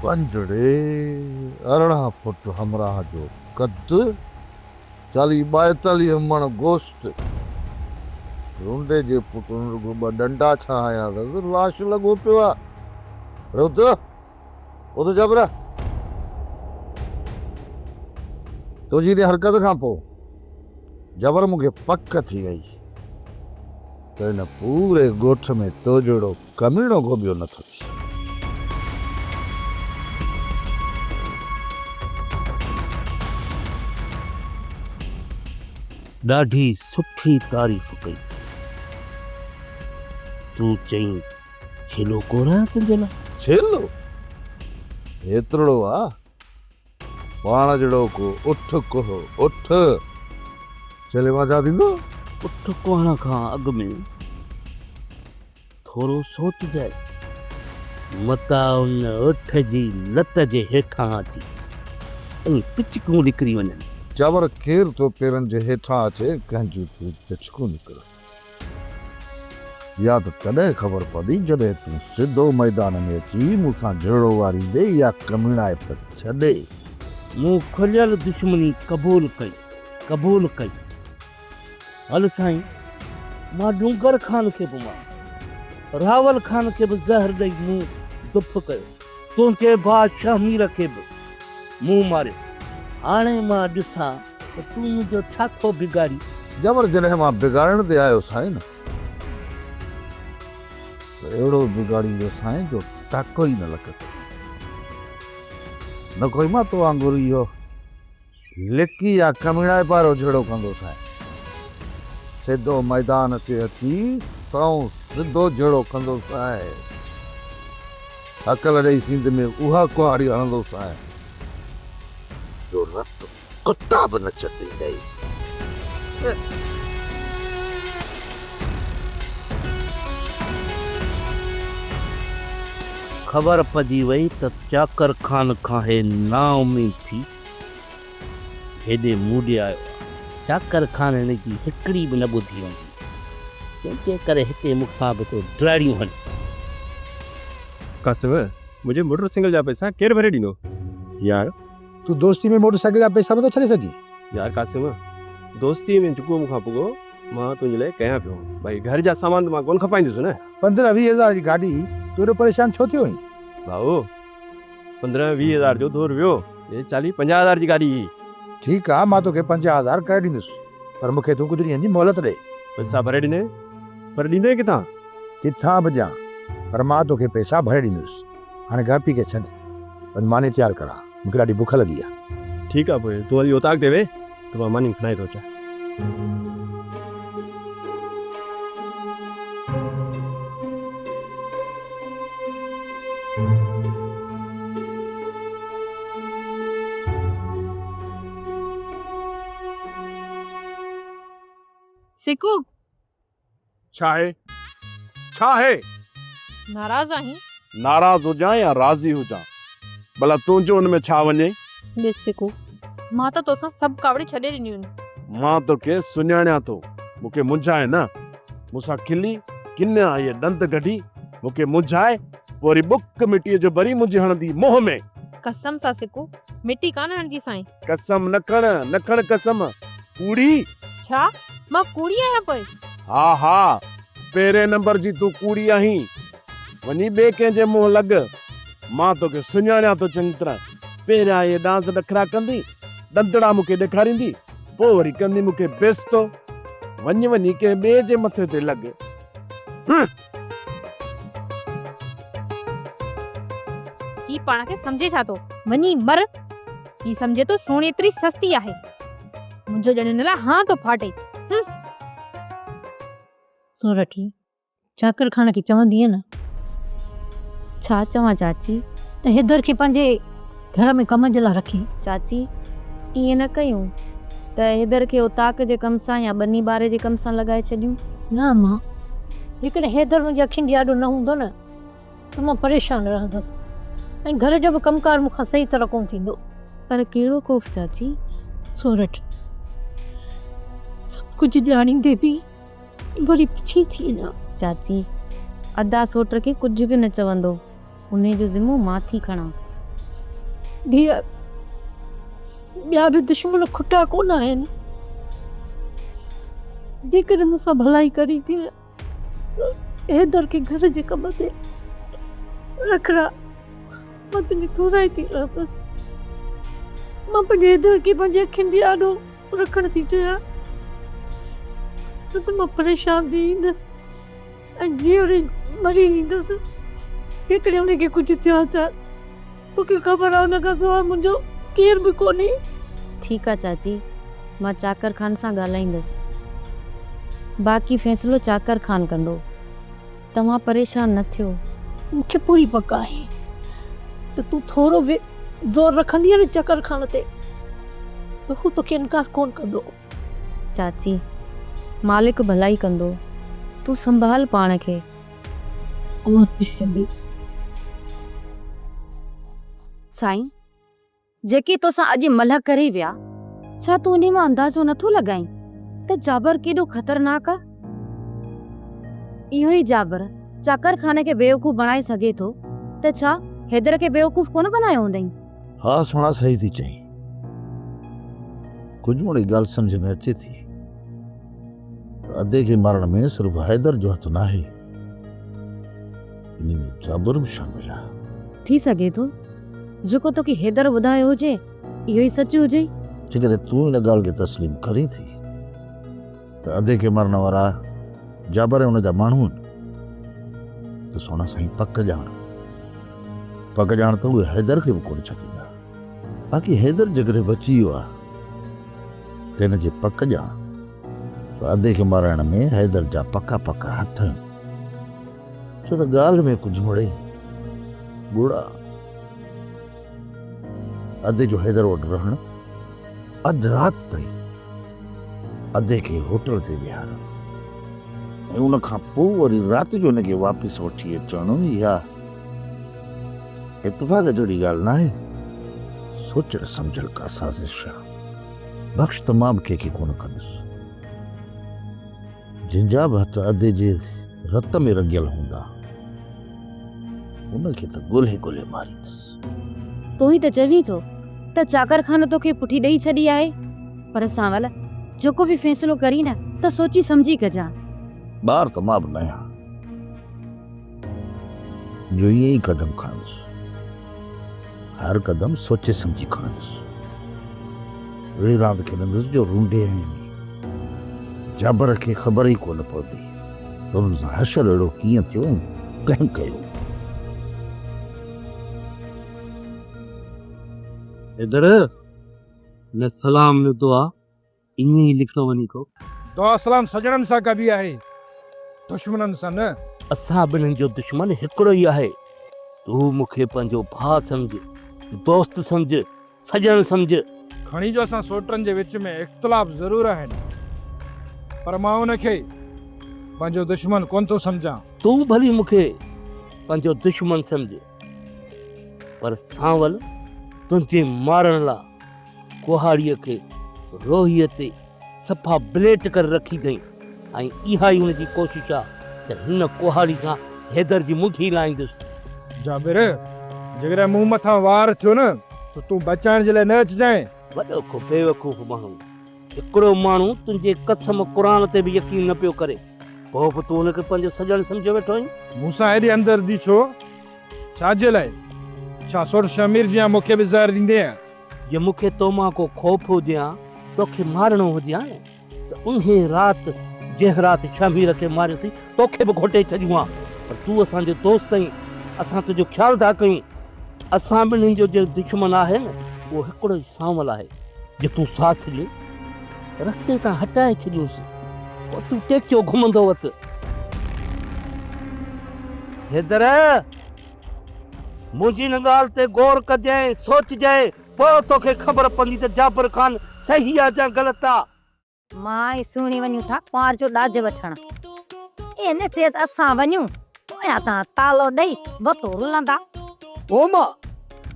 پنجڙي، 18 foot همراهه جو قد، چاليهه ٻائيتاليهه مڻ گوشت. رونڊي جي پٽ هن رڳو ٻه ڏنڊا ڇا هنيا اٿس، لاش لڳو پيو آ. رت، اٿ جبر. تنهنجي ان حرڪت کان پوء جبر مون کي پڪ ٿي وئي ته هن پوري ڳوٺ ۾ تو جهڙو ڪميڻو ڪو ٻيو نٿو ٿي سگهي. ڏاڍي سٺي تعريف ڪئي اٿئي. تون چئين ڇيلو ڪونه آهيان تنهنجي لاء. ڇيلو؟ هيترڙو آ؟ پاڻ جهڙو ڪو اٺ ڪوهه اٺ. ڇيلي مان ڇا ٿيندو؟ اٺ ڪوهڻ کان اڳ ۾ ٿورو سوچجانء، متان ان اٺ جي لت جي هيٺان اچي ۽ پچڪون نڪري وڃن. چور ڪير ٿو پيرن جي هيٺان اچي ڪنهن جون ٿيون پچڪون نڪرن. اها ته تڏهن خبر پوندي جڏهن تون سڌو ميدان ۾ اچي مون سان جهيڙو واريندين يا ڪميڻائپ ڇڏي. مون کليل دشمني قبول ڪئي، قبول ڪئي. هل سائين، مان ڏونگر خان کي به ماريو، راول خان کي به زهر ڏئي مون دڦ ڪيو، تنهنجي ڀاء شهمير کي به مون ماريو. هاڻي مان ڏسان ته تون منهنجو ڇا ٿو بگاڙين. جبر جڏهن مان بگاڙڻ تي آيو سائين نه ته اهڙو بگاڙيندو سائين جو ٽاڪو ئي نه لڳندو. نه ڪوئي مان تو وانگر اهو لڪي يا ڪميڻائپ وارو جهيڙو ڪندو سائين. سڌو ميدان تي اچي سنئون سڌو جهيڙو ڪندو سائين. هڪل ڏئي سينڌ ۾ اها ڪهاڙي هڻندو سائين جو رت ڪتا به نه چٽيندئي. خبر پئجي وئي ته چاڪر خان کان هي نااميد ٿي هيڏي مون ڏي آيو آهي. چاڪر خان هن جي هڪڙي به نه ٻڌي هوندي، تنهن جي ڪري هتي مون سان به ٿو ڊاڙيون هڻي. قاسم، منهنجي موٽر سائيڪل جا پئسا ڪير ڀري ڏيندو؟ يار، تون دوستي ۾ موٽر سائيڪل جا پئسا به نٿو ڇڏي سگهين؟ يار قاسم، دوستيء ۾ جيڪو مون کان پڳو، مان تنهنجي لاء ڪيان پيو. باقي گهر جا سامان ته مان ڪونه کپائيندس نه. پندرهن ويهه هزار جي گاڏي، تون ايڏو پريشان ڇو ٿيو آهين؟ ڀائو، پندرهن ويهه هزار جو دور ويو، هي چاليهه پنجاهه هزار جي گاڏي هئي. ٺيڪ آ، مان توکي 50 هزار ڪري ڏيندس، پر مون کي تون ڪجهه ڏينهن جي مهلت ڏي. پئسا ڀري ڏيندين؟ پر ڏيندين ڪٿان؟ ڪٿان به ڏيان، پر مان توکي پئسا ڀري ڏيندس. هاڻي گهر پي کي ڇڏ، وڃ ماني تيار ڪراء، مون کي ڏاڍي بک لڳي آ. ٺيڪ آ پوء تون هلي اوطاق تي ويهه ته مان ماني کڻائي ٿو اچان. سڪو! ڇا آهي؟ ڇا آهي؟ ناراض آهين؟ ناراض هجان يا راضي هجان، ڀلا تنهنجو ان ۾ ڇا وڃي؟ ڏس سڪو، مان ته توسان سڀ ڪاوڙيون ڇڏي ڏنيون آهن. مان توکي سڃاڻيان ٿو، مون کي منجهائي نه. مون سان کلي، ڪنيا اهي ڏند ڪڍي، مون کي منجهائي، پوء وري ٻڪ مٽيء جو ڀري منهنجي هڻندي منهن ۾. قسم سان سڪو، مٽي ڪانه هڻندي سانء. قسم نه کڻ، نه کڻ قسم، ڪوڙي! ڇا؟ مان ڪوڙي آهيان پوء؟ ها ها، پهرين نمبر جي تون ڪوڙي آهين. وڃي ٻئي ڪنهن جي منهن لڳ. مان توکي سڃاڻيان ٿو چڱي طرح. پهريان اهي ڏانس ڏکرا ڪندين، ڏندڙا مون کي ڏيکاريندين، پوء وري ڪندين مون کي بيستو. وڃ وڃي ڪنهن ٻئي جي مٿي تي لڳ. هه! هي پاڻ کي سمجهي ڇا ٿو؟ وڃي مر. هي سمجهي ٿو سهڻي ايتري سستي آهي. منهنجو ڄڻ هن لاء هانء ٿو ڦاٽي. هه! سورٺي، چاڪر خان کي چوندينء نه؟ ڇا چوان چاچي؟ ته حيدر کي پنهنجي گهر ۾ ڪم جي لاء رکي. چاچي، ائين نه ڪيون ته حيدر کي اوطاق جي ڪم سان يا ٻني ٻاري جي ڪم سان لڳائي ڇڏيون. نه امان، جيڪڏهن حيدر منهنجي اکين جي آڏو نه هوندو نه ته مان پريشان رهندس ۽ گهر جو به ڪم ڪار مون کان صحيح طرح ڪونه ٿيندو. پر ڪهڙو خوف چاچي؟ سورٺ، سڀ ڪجهه ڄاڻيندي به وري پڇي ٿي نه. چاچي، ادا سوٽ کي ڪجهه به نه چوندو، انهي جو ذمو مان ٿي کڻان. ڌيء، ٻيا به دشمن کٽا ڪونه آهن. جيڪڏهن مون سان ڀلائي ڪرين ٿي ته حيدر کي گهر جي ڪم تي رکراء. مان تنهنجي ٿورائي ٿي رهندس. مان پنهنجي حيدر کي پنهنجي اکين جي آڏو رکڻ ٿي چاهيان. نه ته مان پريشان ٿي ويندس ۽ جيئري مري ويندس. جيڪڏهن ان کي ڪجهه ٿيو ته توکي خبر آهي ان کان سواء منهنجو ڪير به ڪونهي. ٺيڪ آ چاچي، مان چاڪر خان سان ڳالهائيندس. باقي فيصلو چاڪر خان ڪندو. توهان پريشان نه ٿيو. مون کي پوري پڪ آهي ته تون ٿورو به زور رکندينء نه چڪر کائڻ تي ته هو توکي انڪار ڪونه ڪندو. چاچي، مالڪ ڀلائي ڪندو. تون سنڀال پاڻ کي. الله خوش ڪندي. سائين، جيڪي توسان اڄ ملهه ڪري ويا، ڇا تون انهي مان اندازو نٿو لڳائين ته جابر ڪيڏو خطرناڪ آ؟ اهو ئي جابر چاڪر خان کي بيوقوف بڻائي سگهي ٿو ته ڇا حيدر کي بيوقوف ڪونه بنايو هوندئين؟ ها سهڻا صحيح ٿي چئين. ڪجهه مڙئي ڳالهه سمجهه ۾ اچي ٿي ته ادي کي مارڻ ۾ صرف حيدر جو هٿ ناهي، انهي ۾ جابر به شامل آ. ٿي سگهي ٿو جيڪو توکي حيدر ٻڌايو هجي اهو ئي سچ هجي. جيڪڏهن تون ان ڳالهه کي تسليم ڪرين ٿي ته ادي کي مارڻ وارا جابر ۽ ان جا ماڻهو آهن ته سهڻا سائين پڪ ڄاڻ پڪ ڄاڻ ته اهي حيدر کي به ڪونه ڇڏيندا. باقي حيدر جيڪڏهن بچي ويو آهي ته هن کي پڪ ڄاڻ ته ادي کي مارائڻ ۾ حيدر جا پڪا پڪا هٿ آهن. ڇو ته ڳالهه ۾ ڪجهه مڙئي ڳڙ آ. ادي جو حيدر وٽ رهڻ اڌ رات تائين ادي کي هوٽل تي ويهارڻ ۽ ان کان پوء وري رات جو هن کي واپس وٺي اچڻ اها اتفاق جهڙي ڳالهه ناهي. سوچيل سمجهيل ڪا سازش آ. بخش ته مان به ڪنهن کي ڪونه ڪندس. جنهن جا به هٿ ادي جي رت ۾ رڱيل هوندا، ان کي ته ڳولهي ڳولهي ماريندس. تون ئي ته چوين ٿو ته چاڪر خان توکي پٺي ڏئي ڇڏي آهي. پر سانول، جيڪو به فيصلو ڪرين نه ته سوچي سمجهي ڪجان. ٻار ته مان به ناهيان جو ائين ئي قدم کڻندس. هر قدم سوچي سمجهي کڻندس. اهڙي راند کيڏندس جو رونڊي ۽ جابر کي خبر ئي ڪونه پوندي ته انهن سان حشر اهڙو ڪيئن ٿيو ۽ ڪنهن ڪيو. حيدر، نه سلام نه دعا، ائين ئي لکيو وڃي ٿو. دعا سلام سڄڻن سان ڪبي آهي، دشمنن سان نه. اسان ٻنهين جو دشمن هڪڙو ئي آهي. تون مون کي پنهنجو ڀاء سمجهه، دوست سمجهه، سڄڻ سمجهه. کڻي جو اسان سوٽن جي وچ ۾ اختلاف ضرور آهن، پر مان ان کي پنهنجو دشمن ڪونه ٿو سمجهان. تون ڀلي مون کي پنهنجو دشمن سمجهه، پر سانول تنهنجي مارڻ لاء ڪهاڙيء کي روهيء تي صفا بليٽ ڪري رکي اٿئين ۽ اها ئي هن جي ڪوشش آ ته هن ڪهاڙي سان حيدر جي منڍي لاهيندس. جابر، جيڪڏهن مون مٿان وار ٿيو نه ته تون بچائڻ جي لاء نه اچجانء. وڏو ڪو بيوقوف ماڻهو. هڪڙو ماڻهو تنهنجي قسم قرآن تي به يقين نه پيو ڪري، پوء به تون هن کي پنهنجو سڄڻ سمجهيو ويٺو آهين. مون سان ايڏي همدردي ڇو؟ ڇا جي لاء؟ ڇا سوٽ شهمير جيان مون کي به زهر ڏيندينء؟ جي مون کي تو مان ڪو خوف هجي ها، توکي مارڻو هجي ها نه ته انهيء رات، جنهن رات شهمير کي ماريوسين، توکي به گهوٽي ڇڏيون ها. پر تون اسان جو دوست آهين، اسان تنهنجو خيال ٿا ڪيون. اسان ٻنهين جو جيڪو دشمن آهي نه، اهو هڪڙو ئي سانول آهي. جي تون ساٿ ڏين، رستي تان هٽائي ڇڏيونس، پوء تون ٽيڪيو گهمندو وت. حيدر! منهنجي ان ڳالهه تي غور ڪجانء، سوچجانء، پوء توکي خبر پوندي ته جابر خان صحيح آ يا غلط آ. مان ۽ سهڻي وڃون ٿا ڪنوار جو ڏاج وٺڻ. ائين نه ٿئي ته اسان وڃون، پويان تان تالو ڏئي وتو رلندا. او مان!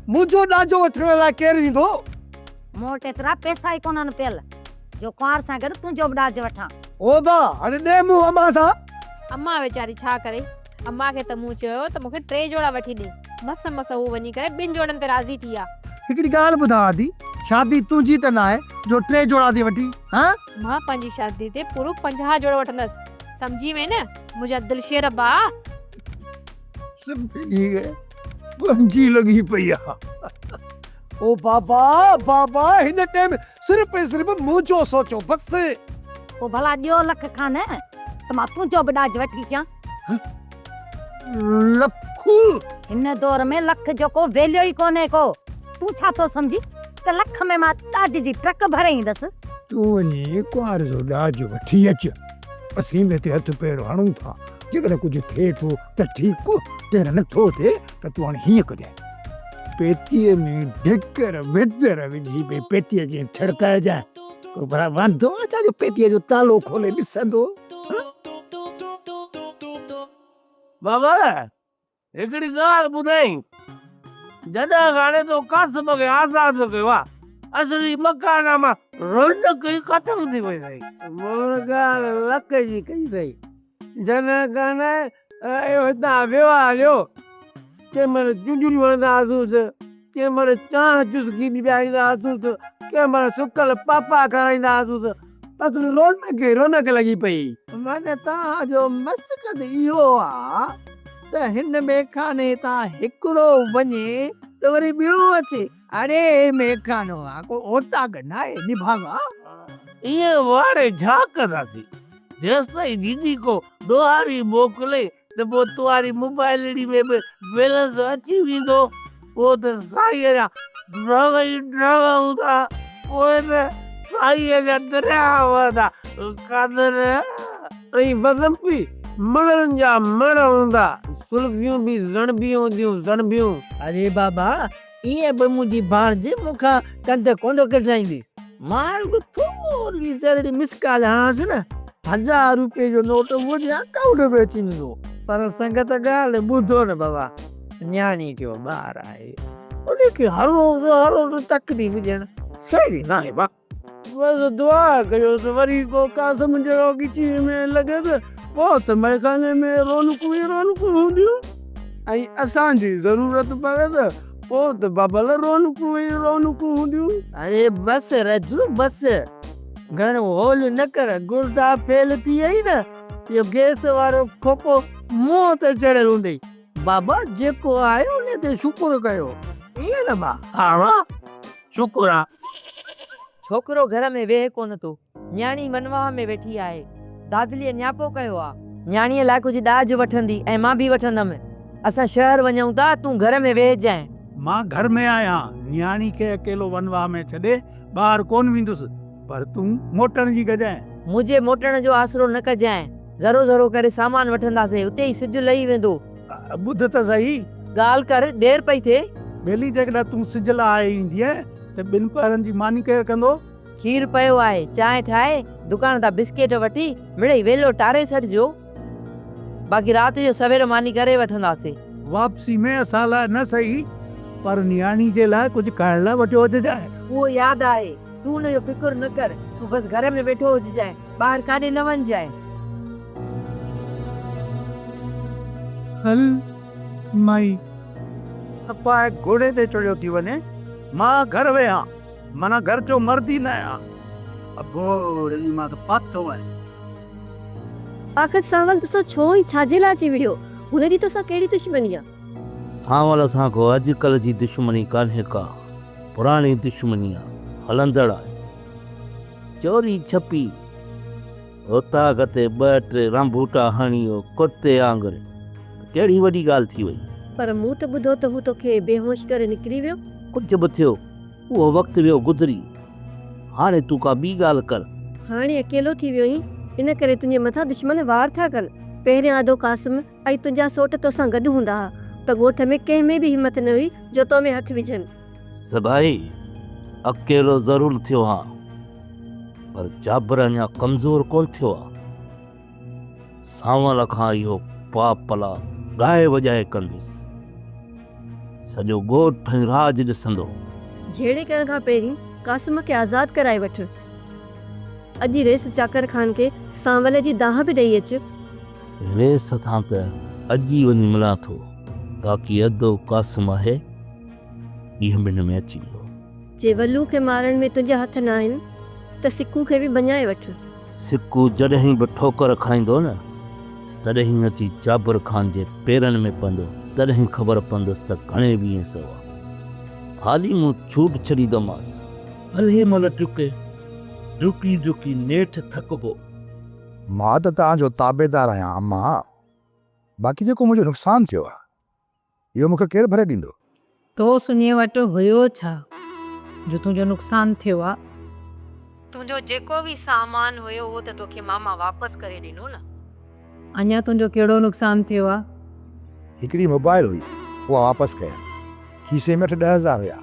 منهنجو ڏاجو وٺڻ لاء ڪير ويندو؟ مون وٽ ايترا پئسا ئي ڪونهن پيل، جو ڪنوار سان گڏ تنهنجو به ڏاج وٺان. او با! هاڻي ڏي منهن امان سان. امان ويچاري ڇا ڪري؟ امان کي ته مون چيو ته مون کي ٽي جوڙا وٺي ڏي. مس مس هو وڃي ڪري ٻن جوڙن تي راضي ٿي آ. هڪڙي ڳالهه ٻڌاء ادي، شادي تنهنجي ته ناهي جو ٽي جوڙا ٿي وٺين، هان؟ مان پنهنجي شادي تي پورو 50 جوڙا وٺندس، سمجهي وئين نه منهنجا دلشير ڀاء. سڀني کي پنهنجي لڳي پئي آ. او بابا بابا هن ٽيم صرف ۽ صرف منهنجو سوچو بس. پوء ڀلا ڏيو لک کان نه ته مان تنهنجو به ڏاج وٺي اچان. لک؟ هن دور ۾ لک جو ڪو ويليو ئي ڪونهي ڪو. تون ڇا ٿو سمجهين ته لک ۾ مان ڏاج جي ٽرڪ ڀري ايندس. تون وڃي ڪنوار جو ڏاج وٺي اچ. اسين به هتي هٿ پير هڻون ٿا. جيڪڏهن ڪجهه ٿئي ٿو ته ٺيڪ، جيڪڏهن نه ٿو ٿئي ته تون هاڻي هيئن ڪجانء. پيتيء ۾ ڍڪر ڀتر وجهي پئي پيتيء کي ڇڙڪائجانء. ڪو ڀلا واندو آ ڇا جو پيتيء جو تالو کولي ڏسندو. بابا هڪڙي ڳالهه ٻڌائين، جڏهن کان هاڻي تو قاسم کي آزاد ڪيو آ، اصلي مڪان مان رونق ئي ختم ٿي وئي اٿئي. مون ڳالهه لڪ جي ڪئي اٿئي، جڏهن کان اهو هتان ويو آ هليو، ڪنهن مهل چونڊڙيون هڻندا هئاسونس، ڪنهن مهل چانهه چسڪي به پياريندا هئاسونس، ڪنهن مهل سڪل پاپا کارائيندا هئاسونس، بس رونق ئي رونق لڳي پئي. معنيٰ توهان جو مسقد اهو آ ته هن ميخاني تان هڪڙو وڃي ته وري ٻيو اچي. اڙي هي ميخانو آ ڪو اوطاق ناهي نڀاڳا. ائين واڙي ڇا ڪنداسين؟ جيستائين ديدي ڪو ڏوهاري موڪلي ته پوء توهاري موبائلڙي ۾ به بيلنس اچي ويندو. پوء ته سائينء جا ڊرنگ ئي ڊرنگ هوندا. پوء ته سائينء جا درياهه وهندا قادر. ۽ وزن به مڻن جا مڻ هوندا. سلفيون به زڻبيون هونديون زڻبيون. اڙي بابا ائين به منهنجي ڀاڻجي مون کان ڪنڌ ڪونه ڪڍرائيندي. مان رڳو ٿورڙي ذرڙي مس ڪال هڻانس نه، هزار روپين جو نوٽ منهنجي اڪائونٽ ۾ اچي ويندو. پر سنگت ڳالهه ٻڌو نه بابا، نياڻي جو ٻار آهي، ان کي هر روز هر روز تڪليف ڏيڻ صحيح ناهي با. بس دعا ڪيو ته وري ڪو قاسم جهڙو ڳچيء ۾ لڳيس، پوء ته مئخاني ۾ رونقون ئي رونقون هونديون ۽ اسان جي ضرورت پوي ته پوء ته ببل رونقون ئي رونقون هونديون. اڙي بس رجو بس، گهڻو هول نه ڪر، گردا فيل ٿي وئي نه، اهو گئس وارو کوپو منهن تي چڙهيل هوندئي. بابا جيڪو آهي ان تي شڪر ڪيو، ائين نه ڀاء؟ ها ڀاء شڪر آ. ڇوڪرو گهر ۾ ويهي ڪونه ٿو. نياڻي ونواهه ۾ ويٺي آهي. دادليء نياپو ڪيو آ. نياڻيء لاء ڪجهه ڏاج وٺندي ۽ مان به وٺندم. اسان شهر وڃون ٿا، تون گهر ۾ ويهجانء. مان گهر ۾ آهيان. نياڻي کي اڪيلو ونواهه ۾ ڇڏي ٻاهر ڪونه ويندس. پر تون موٽڻ جي ڪجانء. منهنجي موٽڻ جو آسرو نه ڪجانء. ذرو ذرو ڪري سامان وٺنداسين، اتي ئي سج لهي ويندو. ٻڌ ته سهي. ڳالهه ڪر، دير پئي ٿئي. ٻيلي جيڪڏهن تون سج لاهي ايندينء ته ٻن پهرن جي ماني ڪير ڪندو؟ کير پيو آهي، چانهه ٺاهي، دڪان تان بسڪيٽ وٺي، مڙئي ويلو ٽاري ڇڏجو. باقي رات جو سوير ماني ڪري وٺنداسين. واپسي ۾ اسان لاء نه سهي، پر نياڻي جي لاء ڪجهه کائڻ لاء وٺيو اچجانء. اهو ياد آهي. تون ان جو فڪر نه ڪر. تون بس گهر ۾ ويٺو هججانء. ٻاهر ڪاڏي نه وڃجانء. هل مائي. سپاهي گهوڙي تي چڙهيو ٿي وڃي. مان گهر ويهان، معنيٰ گهر جو مرد ئي نه آهيان. ابو ڙي مان ته ڦاٿو آهيان. آخر سانول توسان ڇو ۽ ڇاجي لاء اچي وڙهيو؟ هن جي توسان ڪهڙي دشمني آ؟ سانول اسان کان اڄڪلهه جي دشمني ڪانهي ڪا، پراڻي دشمني آ، هلندڙ آهي. چوري ڇپي اوطاق تي ٻه ٽي رانڀوٽا هڻي اهو ڪتي آنگر ته ڪهڙي وڏي ڳالهه ٿي وئي. پر مون ته ٻڌو ته هو توکي بيهوش ڪري نڪري ويو. ڪجهه به ٿيو، اهو وقت ويو گذري. هاڻي تون ڪا ٻي ڳالهه ڪر. هاڻي اڪيلو ٿي ويو آهين، ان ڪري تنهنجي مٿان دشمن وار ٿا ڪن. پهريان ادو قاسم ۽ تنهنجا سوٽ توسان گڏ هوندا ها ته ڳوٺ ۾ ڪنهن ۾ به همت نه هئي جو تو ۾ هٿ وجهن. سڀائي اڪيلو ضرور ٿيو هان، پر جابر اڃا ڪمزور ڪونه ٿيو آ. سانول کان اهو پاپ پلات ڳائي وڄائي ڪندس. سڄو ڳوٺ ۽ راڄ ڏسندو. جهيڙي ڪرڻ کان پهرين قاسم کي آزاد ڪرائي وٺ. اڄ ئي رئيس چاڪر خان کي سانول جي دانهن به ڏئي اچ. رئيس سان ته اڄ ئي وڃي ملان ٿو. باقي ادو قاسم آهي، ڏينهن ٻن ۾ اچي ويندو. جي ولو کي مارڻ ۾ تنهنجا هٿ ناهن ته سڪو کي به مڃائي وٺ. سڪو جڏهن به ٺوڪر کائيندو نه تڏهن اچي جابر خان جي پيرن ۾ پوندو تڏهن خبر پوندس ته گهڻي ويهين سئو آ. حالي مون ڇوٽ ڇڏيندومانس. ڀلي مهل ڊڪي، ڊڪي ڊڪي نيٺ ٿڪبو. مان ته توهان جو تابعدار آهيان امان. باقي جيڪو منهنجو نقصان ٿيو آ. اهو مون کي ڪير ڀري ڏيندو؟ تو سڃي وٽ هيو ڇا جو تنهنجو نقصان ٿيو آ؟ تنهنجو جيڪو به سامان هيو اهو ته توکي ماما واپس ڪري ڏنو نه. اڃا تنهنجو ڪهڙو نقصان ٿيو آ؟ هڪڙي موبائل هئي اها واپس ڪيم. کيسي ۾ اٺ ڏهه هزار هيا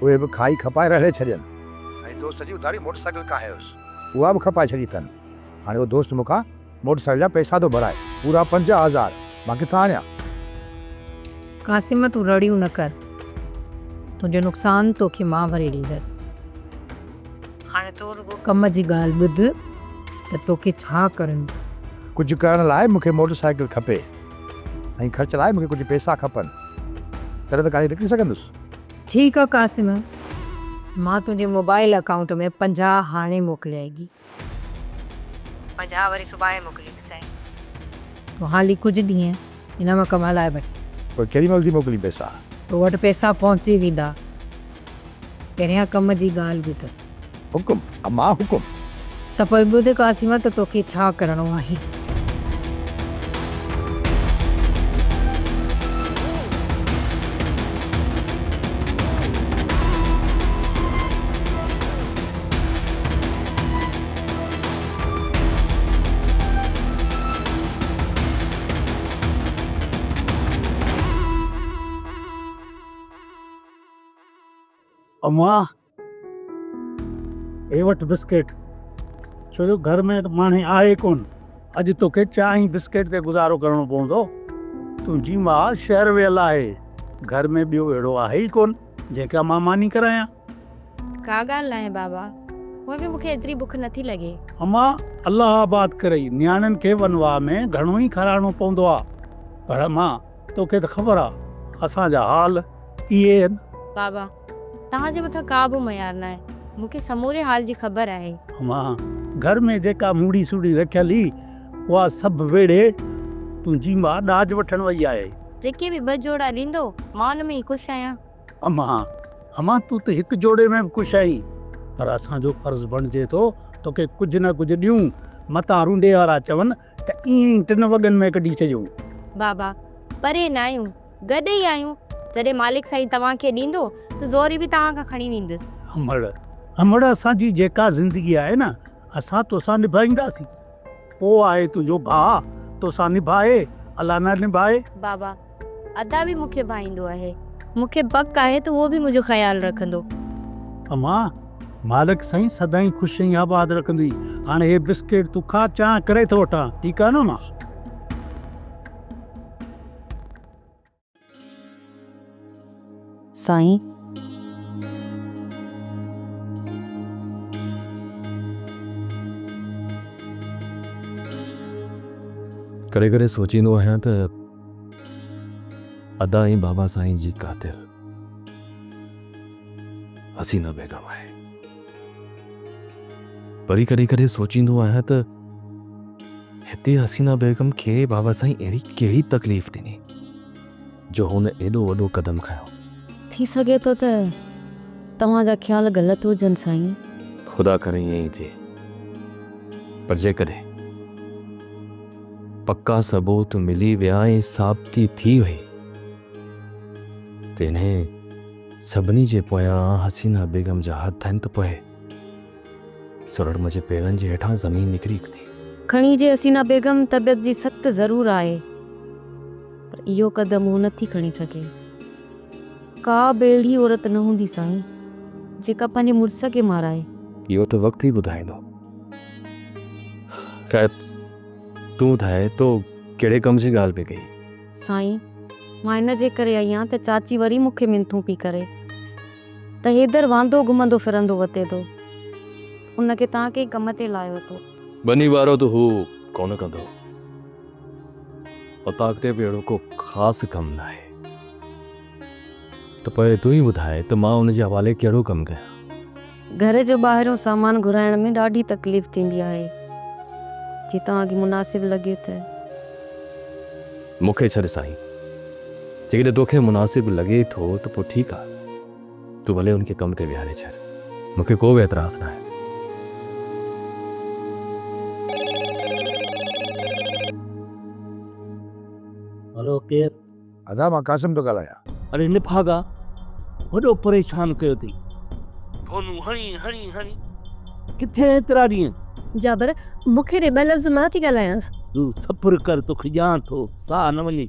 اهي به کائي کپائي رهڙي ڇڏين. ۽ دوست جي اڌاري موٽر سائيڪل ڪاهيس اها به کپائي ڇڏي اٿن. هاڻي اهو دوست مون کان موٽر سائيڪل جا پئسا ٿو ڀرائي، پورا 50,000 مان ڪٿان آڻيان؟ قاسم تون رڙيون نه ڪر، تنهنجو نقصان توکي مان ڀري ڏيندس. هاڻي تون رڳو ڪم جي ڳالهه ٻڌ ته توکي ڇا ڪرڻو. ڪجهه ڪرڻ لاء مون کي موٽر سائيڪل کپي ۽ خرچ لاء مون کي ڪجهه پئسا کپن، تڏهن ته گاڏي نڪري سگهندس. ٺيڪ آ قاسم، مان تنهنجي موبائل اڪائونٽ ۾ 50 هاڻي موڪليائگي. 50 وري سڀاڻي موڪلينديسانء. تون حالي ڪجهه ڏينهن ان مان ڪم هلائي وٺ. پوء ڪيڏي مهل ٿي موڪلين پئسا؟ تو وٽ پئسا پهچي ويندا. پهريان ڪم جي ڳالهه ٻڌ. حڪم امان حڪم. ته پوء ٻڌ قاسم ته توکي ڇا ڪرڻو آهي. امان هي وٺ بسڪيٽ ڇو جو گهر ۾ ته ماني آهي ڪون. اڄ توکي چانهه ۽ بسڪيٽ تي گذارو ڪرڻو پوندو. تنهنجي ماء شهر ويل آهي. گهر ۾ ٻيو اهڙو آهي ئي ڪون جنهن کان مان ماني ڪرايان. ڪا ڳالهه ناهي بابا، هونئن به مون کي ايتري بک نٿي لڳي. امان الله آباد ڪرئي، نياڻين کي ونواهه ۾ گهڻو ئي کارائڻو پوندو آ. پر امان توکي ته خبر آ اسان جا حال اهي آهن. بابا توهان جي مٿان ڪا به ميار ناهي، مون کي سموري حال جي خبر آهي. امان گهر ۾ جيڪا موڙي سوڙي رکيل هئي اها سڀ ويڙهي تنهنجي ماء ڏاج وٺڻ وئي آهي. جيڪي به ٻه جوڙا ڏيندو مان ان ۾ ئي خوش آهيان. امان، امان تون ته هڪ جوڙي ۾ به خوش آهين، پر اسان جو فرض بڻجي ٿو توکي ڪجهه نه ڪجهه ڏيون، متان رونڊي وارا چون ته ائين ئي ٽن وڳن ۾ ڪڍي ڇڏيون. بابا، پري نه آهيون، گڏ ئي آهيون، جڏهن مالڪ سائين توهان کي ڏيندو ته زوري به توهان کان کڻي ويندس. امڙ، امڙ اسان جي جيڪا زندگي آهي نه، اسان توسان نڀائينداسين. پوء آهي تنهنجو ڀاء توسان نڀائي، الا نه نڀائي. بابا، ادا به مون کي ڀائيندو آهي. مون کي پڪ آهي ته اهو به منهنجو خيال رکندو. امان، مالڪ سائين سدائين خوش ۽ آباد رکندئي. هاڻي هي بسڪيٽ تون کاء، چانهه ڪري ٿو وٺان، ٺيڪ آهي نه امان؟ سائين! ڪڏهن ڪڏهن سوچيندو آهيان ته ادا ۽ بابا سائين جي قاتل حسينه بيگم آهي. وري ڪڏهن ڪڏهن سوچيندو آهيان ته هتي حسينه بيگم کي بابا سائين اهڙي ڪهڙي تڪليف ڏني جو هن ايڏو وڏو قدم کنيو. ٿي سگهي ٿو ته توهان جا خيال غلط هجن سائين. خدا ڪري ائين ئي ٿئي. پر جيڪڏهن پڪا ثبوت ملي ويا ۽ ثابتي ٿي وئي ته انهي سڀني جي پويان حسينه بيگم جا هٿ آهن ته پوء سرڙ منهنجي پيرن جي هيٺان زمين نڪري ويندي. کڻي جي حسينه بيگم طبيعت جي سخت ضرور آهي پر اهو قدم هو نٿي کڻي سگهي. ڪا به اهڙي عورت نه هوندي سائين جيڪا پنهنجي مڙس کي مارائي. اهو ته وقت ئي ٻڌائيندو. خير تون ٻڌاء تو ڪهڙي ڪم جي ڳالهه پئي ڪئي؟ سائين مان ان جي ڪري آئي آهيان ته چاچي وري مون کي منٿون پئي ڪري ته حيدر واندو گهمندو ڦرندو وتي ٿو ان کي توهان ڪنهن ڪم تي لايو اٿو. ٻني وارو ته هو ڪونه ڪندو. اوطاق تي به اهڙو ڪو خاص ڪم ناهي. ته پوء تون ئي ٻڌاء ته مان ان جي حوالي ڪهڙو ڪم ڪيان؟ گهر جو ٻاهريون سامان گهرائڻ ۾ ڏاڍي تڪليف ٿيندي آهي. جي توهان کي مناسب لڳي ته. مون کي ڇڏ سائين. جيڪڏهن توکي مناسب لڳي ٿو ته پوء ٺيڪ آ. تون ڀلي ان کي ڪم تي ويهاري ڇڏ. مون کي ڪو به اعتراض ناهي. هلو ڪير؟ ادا مان قاسم ٿو ڳالهايان. اڙي نڀاڳا وڏو پريشان ڪيو اٿئي. فونون هڻي هڻي هڻي ڪٿي آهين ايترا ڏينهن؟ جابر، مون کي ڏي ٻه لفظ مان ٿي ڳالهايانس. تون صبر ڪر توکي ڏيان ٿو ساهه نه وڃي.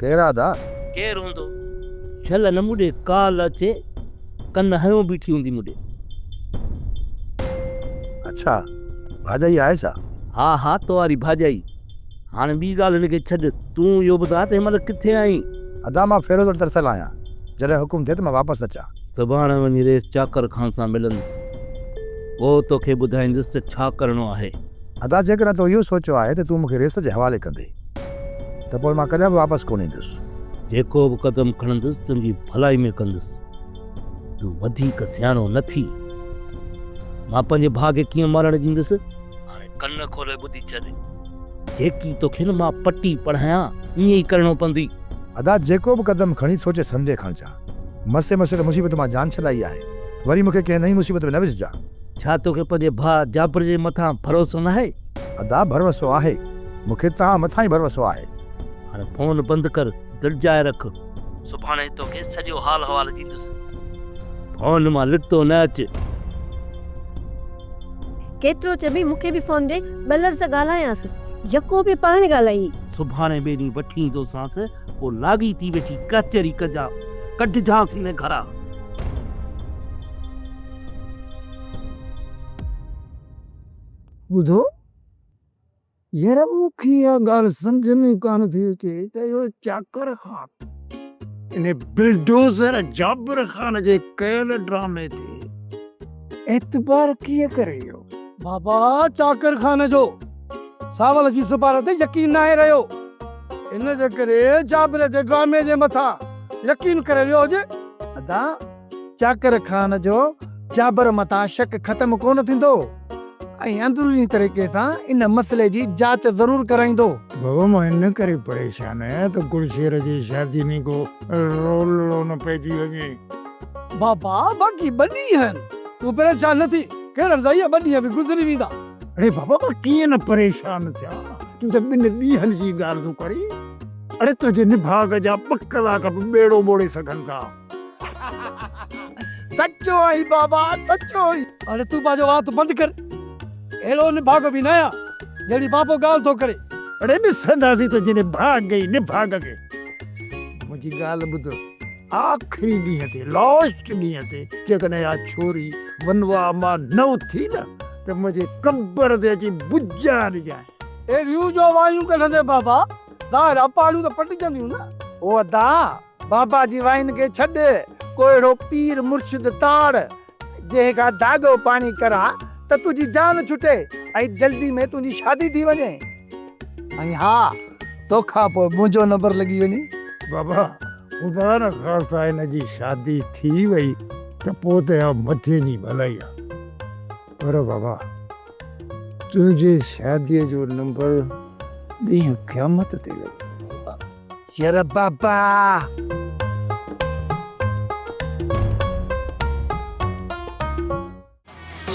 ڪير آ ادا؟ ڪير هوندو؟ شل نه مون ڏي ڪال اچي، ڪن هنيو بيٺي هوندي مون ڏي. اڇا ڀاڄائي آهي ڇا؟ ها ها تو واري ڀاڄائي. هاڻي ٻي ڳالهه هن کي ڇڏ، تون اهو ٻڌاء ته هن مهل ڪٿي آهين؟ ادا مان فيروز وٽ ترسيل آهيان، جڏهن حڪم ٿئي ته مان واپس اچان. سڀاڻي وڃي رئيس چاڪر خان سان ملندس، پوء توکي ٻڌائيندس ته ڇا ڪرڻو آهي. ادا جيڪڏهن تو اهو سوچيو آهي ته تون مون کي رئيس جي حوالي ڪندين ته پوء مان ڪڏهن به واپس ڪونه ايندس. جيڪو به قدم کڻندس تنهنجي ڀلائي ۾ ڪندس. تون وڌيڪ سياڻو نه ٿي. مان پنهنجي ڀاء کي ڪيئن مرڻ ڏيندس؟ هاڻي ڪن کولي ٻڌي ڇڏ. جيڪي توکي نه مان پٽي پڙهايان، ائين ئي ڪرڻو پوندي. ادا جيڪو به قدم کڻي سوچي سمجهي کڻجان. مسي مسي ته مصيبت مان جان ڇڏائي آهي. وري مون کي ڪنهن نئين مصيبت ۾ نه وجهجان. ڇا توکي پنهنجي ڀاء جابر جي مٿان ڀروسو ناهي؟ ادا ڀروسو آهي. مون کي توهان مٿان ئي ڀروسو آهي. هاڻي فون بند ڪر، دلجاء رک. سڀاڻي توکي سڄو حال حوال ڏيندس. فون مان لتو نه اچ. ڪيترو چوين مون کي به فون ڏي، ٻه لفظ ڳالهايانس. يڪو به پاڻ ڳالهائين. سڀاڻي ٻئي ڏينهن وٺي ايندوسانس، پوء لاڳيتي ويٺي ڪچهري ڪجان، ڪڍجانس هن گهران. ٻڌو يار مون کي اها ڳالهه سمجهه ۾ ڪانه ٿي اچي ته اهو چاڪر خان انهي بلڊوزر جابر خان جي ڪيل ڊرامي تي اعتبار ڪيئن ڪري ويو. بابا چاڪر خان جو ساول جي زبان تي يقين ناهي رهيو ان جي ڪري جابر جي ڊرامي جي مٿان يقين ڪري ويو هجي. ادا چاڪر خان جو جابر مٿان شڪ ختم ڪونه ٿيندو ۽ اندروني طريقي سان ان مسئلي جي جاچ ضرور ڪرائيندو. بابا مان ان ڪري پريشان آهيان ته گلشير جي شادي ۾ ڪو رولڙو نه پئجي وڃي. بابا باقي ٻه ڏينهن آهن تون پريشان نه ٿي خير رضائي ٻه ڏينهن به گذري ويندا. اڙي بابا مان ڪيئن نه پريشان ٿيان تون ته ٻن ڏينهن جي ڳالهه ٿو ڪرين اڙي تنهنجي نڀاڳ جا ٻه ڪلاڪ به ٻيڙو ٻوڙي سگهن ٿا. سچو آهين بابا سچو آهين. هاڻي تون پنهنجو وات بند ڪر. اهڙو نڀاڳو به ناهيان جهڙي بابو ڳالهه ٿو ڪري. اڙي ڏسنداسين تنهنجي نڀاڳ ئي نڀاڳ کي. منهنجي ڳالهه ٻڌ آخري ڏينهن تي لاسٽ ڏينهن تي جيڪڏهن اها ڇوري ونواهه مان نه اٿي نه ته منهنجي قبر تي اچي بجا ڏجانء. اهڙيون جو وايون ڪڍندين بابا ظاهر آ پاڙيون ته پٽجنديون نه. او ادا بابا جي واين کي ڇڏ، ڪو اهڙو پير مرشد تاڙ، جنهن کان ڌاڳو پاڻي ڪراء ته تنهنجي جان ڇٽي ۽ جلدي ۾ تنهنجي شادي ٿي وڃي ۽ ها توکان پوء منهنجو نمبر لڳي وڃي. بابا خدا نه خواسته هن جي شادي ٿي وئي ته پوء ته اها مٿي جي ڀلائي آ پر بابا تنهنجي شاديء جو نمبر ڏينهن قيامت تي لڳي ويندو. ير بابا.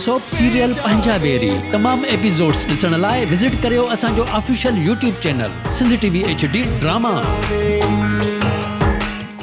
سوپ سيريل پنهنجا ويري تمام ايپيسوڊس ڏسڻ لاء وزٽ ڪريو اسان جو official YouTube channel Sindh T V H D drama.